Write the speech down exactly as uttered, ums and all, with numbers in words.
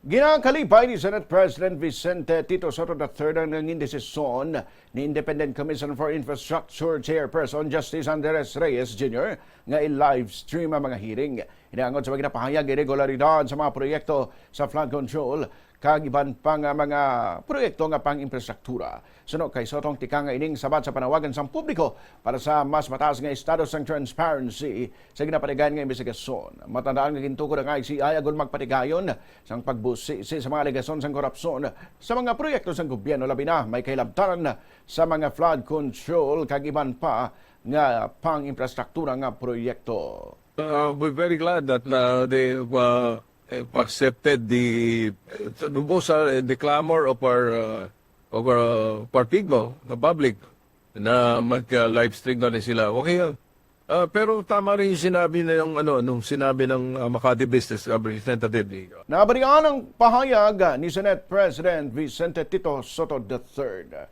Ginakalipay ni Senate President Vicente Tito Soto the third ang nangin desisyon ni Independent Commission for Infrastructure Chairperson Justice Andres Reyes Junior nga i-live stream ang mga hearing. Hinangot sa mga ginapahayag irregularidad sa mga proyekto sa flood control kag iban pa nga mga proyekto nga pang-infrastruktura. Suno kay Soto, ang tikang nga ining sabat sa panawagan sang publiko para sa mas mataas nga estado sang transparency sa ginapatigayon nga imbestigasyon. Matandaan nga gintukod ang I C I agod magpatigayon sang pagbusisi sa mga alegasyon sang korupsyon sa mga proyekto sang gobyerno, labi na may kahilabtanan sa mga flood control kag iban pa nga pang-infrastruktura nga proyekto. Uh, we're very glad that uh, they uh, accepted the uh, the clamor of our uh, of our, uh, of our people, the public, na mag-live stream na rin sila. Okay, uh, uh, pero tama rin yung sinabi na yung ano, nung sinabi ng uh, Makati Business Representative. Nabalian ang pahayag ni Senate President Vicente Tito Soto the third.